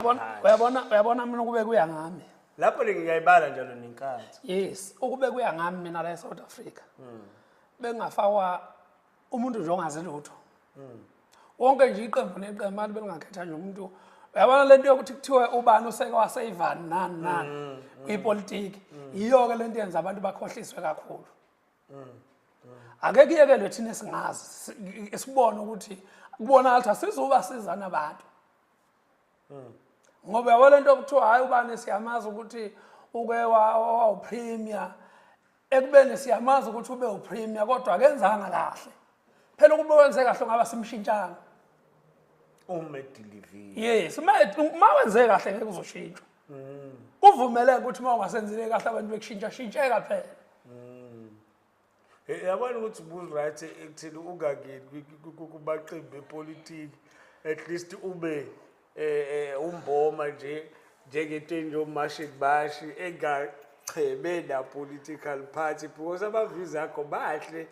Uyabona, uyabona mina ukube kuya ngami. Lapho le ngiyayibala njalo nenkathi. Yes, ukube kuya ngami mina la eSouth Africa. Bengafakwa umuntu nje ongazi lutho. Wonke nje iqembu neqembu abantu belingakhetha nje umuntu. Uyabona lento yokuthi kuthiwe ubani useke waseyivani nani nani kwipolitiki. Yiyo ke lento yenza abantu bakhohliswe kakhulu. Ake kuyekelwe thina esingazi sibone ukuthi kubonakala ukuthi asizuba sizana abantu. Ngoba yabo lento okuthiwa hayi ubani siyamazi ukuthi uke wawu-premier, ekubeni siyamazi ukuthi ube u-premier kodwa akenzanga kahle. Phela ukube wenze kahle ngaba simshintshanga. Uma edeliver. Yes, uma wenze kahle ngeke uzoshintshwa. Kuvumeleke ukuthi uma ungasenzile kahle abantu bekushintsha shintsheka phela. Yabona ukuthi ubu-right ekutheni ungangeni kubaqembu bepolitiki, at least ube umboma nje njengento enjengomashi bashi engacheme na political party, because ama-views akho mahle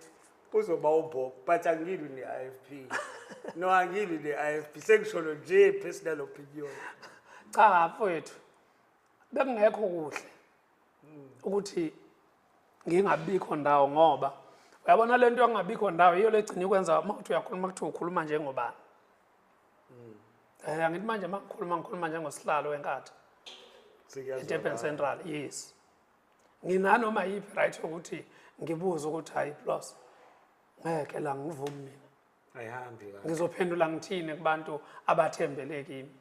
uzoba umboma, but angilwi ne-IFP. No, angilwi ne-IFP, sengisholo nje personal opinion. Cha mfowethu, bekungekho kuhle ukuthi ngingabikho ndawo, ngoba uyabona lento yokungabikho ndawo yiyo legcina ikwenza uma uthi uyakhuluma kuthiwa ukhuluma njengobani. Angithi manje uma ngikhuluma ngikhuluma njengosihlalo weNkatha eDurban Central. Yes, nginanoma yiphi right yokuthi ngibuze ukuthi hayi plus ngeke la ngivumi mina. Ayihambi kahle. Ngizophendula ngithini kubantu abathembele kimi?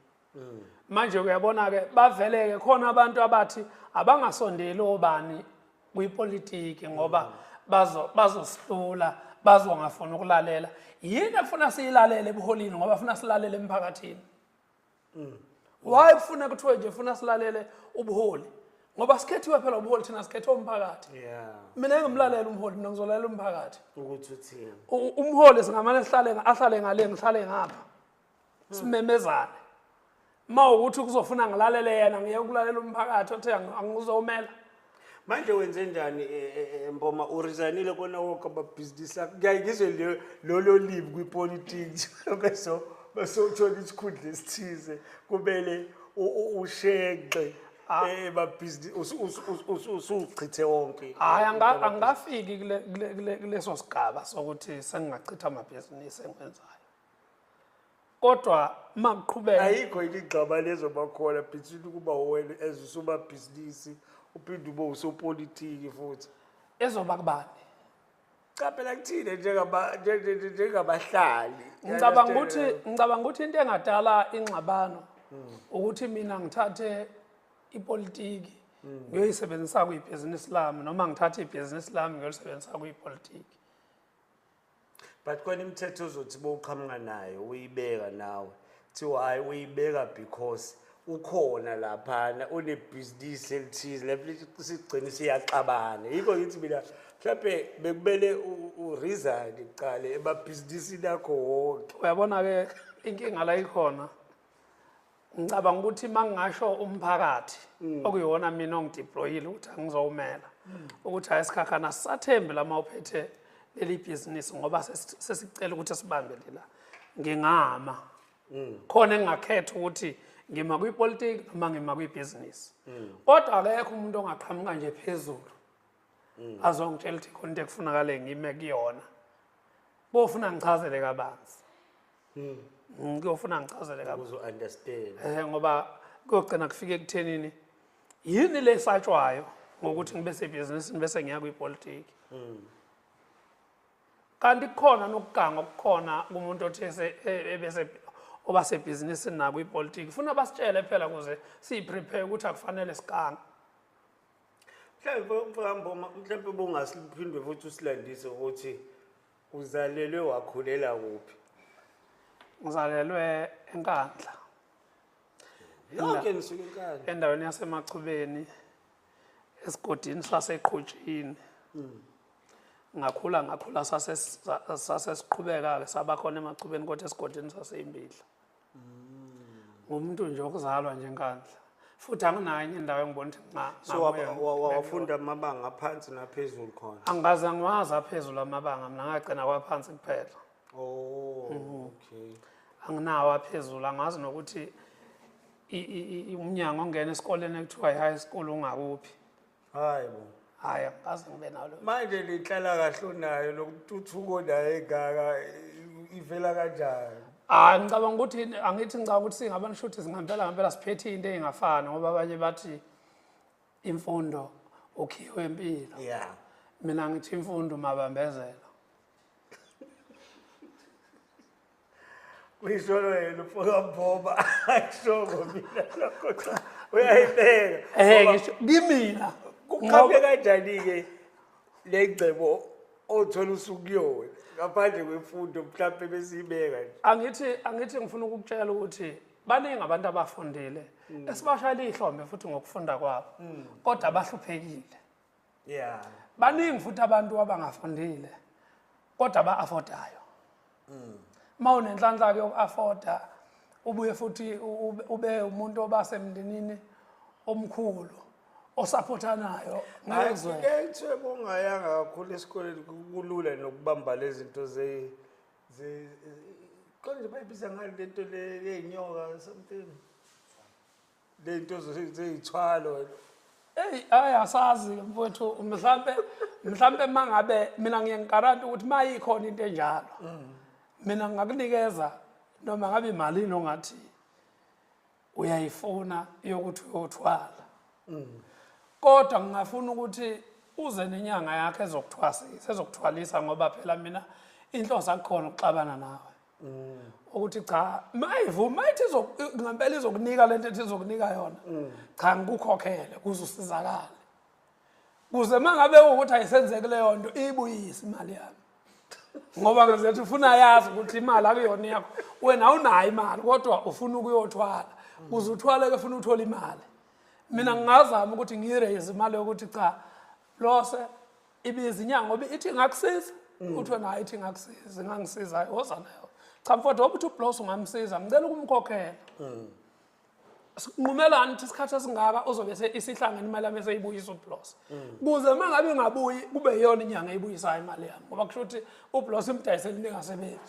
Manje uyabona ke baveleke khona abantu abathi abangasondeli obani kwipolitiki ngoba bazosihlula, bazongafuna ukulalela. Yini ekufuna siyilalele ebuholini ngoba funa silalele emphakathini? Why kufuna kuthiwe nje funa silalele ubuholi? Ngoba sikhethiwe phela ubuholi, thina sikhethe umphakathi. Mina ngimlalela umholi, mina ngizolalela umphakathi. Ukuthi uthini? Umholi singamane sihlale, ahlale ngale, ngihlale ngapha. Simemezane. Uma ukuthi kuzofuna ngilalele yena, ngiye ukulalela umphakathi othe angizomela. Manje wenze njani Mboma, uresignile kona wonke amabhizinisi akho? Ngiyaye ngizwe lolo limi kwipolitiki bese uthola isikhundla esithize kumele ushenxe emabhizinisi usuchithe wonke. Hhayi, angikafiki kuleso sigaba sokuthi sengingachitha amabhizinisi engiwenzayo. Kodwa makuqhubeka ayikho yini ingxabano ezoba khona between ukuba wena as usomabhizinisi uphinde ube usopolitiki futhi? Ezoba kubani? Cha phela kuthina njengabahlali. Ngicabanga ukuthi into engadala ingxabano ukuthi mina ngithathe ipolitiki ngiyoyisebenzisa kwibhizinisi lami, noma ngithathe ibhizinisi lami ngiyolisebenzisa kwipolitiki. But khona imithetho ozothi bowuqhamuka nayo uyibeka nawe, kuthiwa hhayi uyibeka because ukhona laphana unebhizinisi elithize, lapho sigcine siyaxabana. Yikho ngithi mina mhlawumbe bekumele uresign kuqale emabhizinisini akho wonke. Uyabona-ke inkinga la ikhona, ngicabanga ukuthi uma ngingasho umphakathi okuyiwona mina ongideployile ukuthi angizowumela ukuthi hayi Sikhakhane asisathembi lama uphethe leli bhizinisi ngoba sesicela ukuthi sibambe lela, ngingama khona engingakhetha ukuthi ngima kwipolitiki noma ngima kwibhizinisi, kodwa akekho umuntu ongaqhamuka nje phezulu azongitshela ukuthi khona into ekufunakale ngime kuyona. Kofuna ngichazele kabanzi. Kuyofuna ngichazele kabanzi. Uzo-understand. Ngoba kuyogcina kufike ekuthenini yini le esatshwayo ngokuthi ngibe sebhizinisini bese ngiya kwipolitiki. Kanti kukhona nokuganga okukhona kumuntu othe ebese oba sebhizinisini nakwipolitiki. Funa basitshele phela ukuze siyiprepare ukuthi akufanele sigange. Mhlawumbe mfokamboma, mhlawumbe bungasiphinde futhi usilandise ukuthi uzalelwe wakhulela kuphi? Ngizalelwe eNkandla. Yonke nisuke eNkandla. Endaweni yaseMachubeni, esigodini saseQhutshini. Ngakhula sase siqhubeka ke saba khona eMachubeni kodwa esigodini saseyimbidla. Ngumuntu nje okuzalwa nje eNkandla. Futhi anginayo enye indawo engibona ukuthi so ngabuya wafunda amabanga aphansi naphezulu khona? Angikaze ngiwazi aphezulu amabanga mina, ngagcina kwaphansi kuphela. Oh, okay. Anginawo aphezulu, angazi nokuthi Umnyango ongena esikoleni ekuthiwa i-high school ungakuphi. Hayi bo. Hhayi, angikaze ngibe nalo. Manje lenhlala kahle onayo, lokuthuthuko nayo engaka, ivela kanjani? Hayi, ngicabanga ukuthi, angithi, ngicabanga ukuthi singabantu shuthi singempela ngempela siphethe into ey'ngafani, ngoba abanye bathi imfundo ukhiwe impilo. Mina ngithi imfundo mabambezela. Kuyisholo yena ufokaMboma, ayishongo mina lokho, cha, uyayibeka. Ngoba ngisho kimina. Kuqhamuke kanjani-ke le ngcebo othola usukuyona ngaphandle kwemfundo, mhlawumpe besiyibeka nje? Angithi ngifuna ukukutshela ukuthi baningi abantu abafundile esibashayela ihlombe futhi ngokufunda kwabo, kodwa abahluphekile. Baningi futhi abantu abangafundile kodwa aba-affordayo. Uma unenhlanhla-ke yoku-afforda, ubuye futhi ube umuntu obasemndenini omkhulu osupportanayo, ngeke kuzwele. Kuyaye kuthiwe bongayanga kakhulu esikoleni kulula nokubamba lezi zinto ze ze konje bayibiza ngani lento le yey'nyoka, something, le nto zey'thwalo? Eyi, hayi, asazi mfowethu, mhlambe mangabe mina ngiye ngiguarantee ukuthi mayikhona into enjalo, mina ngingakunikeza noma ngabe imalini ongathi uyayifuna yokuthi uyothwala, kodwa ngingafuna ukuthi uze nenyanga yakho ezokuthwasisa, ezokuthwalisa, ngoba phela mina inhloso akukhona ukuxabana nawe, ukuthi cha, mayivuma mayithi ngempela izokunika lento ethi izokunika yona, cha, ngikukhokhele kuze usizakale, kuze mangabe ukuthi ayisenzeki leyo nto, ibuyise imali yami, ngoba ngizethu ufuna yazi ukuthi imali akuyona yakho, wena awunayo imali kodwa ufuna ukuyothwala. Kuze uthwale-ke funa uthole imali. Mina ngingazama ukuthi ngiyiraise imali yokuthi cha, lose ibiza inyanga ngoba ithi ingakusiza, uthi wena, "Hayi, ithi ingakusiza, ingangisiza, woza nayo." Cha mfowethu, ngoba uthi uBlose ungamsiza, ngicela ukumkhokhela. Sinqumelani ukuthi isikhathi esingaka uzobe isihlangene imali yami eseyibuyisa uBlose, kuze uma ngabe ingabuyi kube yiyona inyanga eyibuyisayo imali yami, ngoba kusho ukuthi uBlose imdayisele into engasebenzi.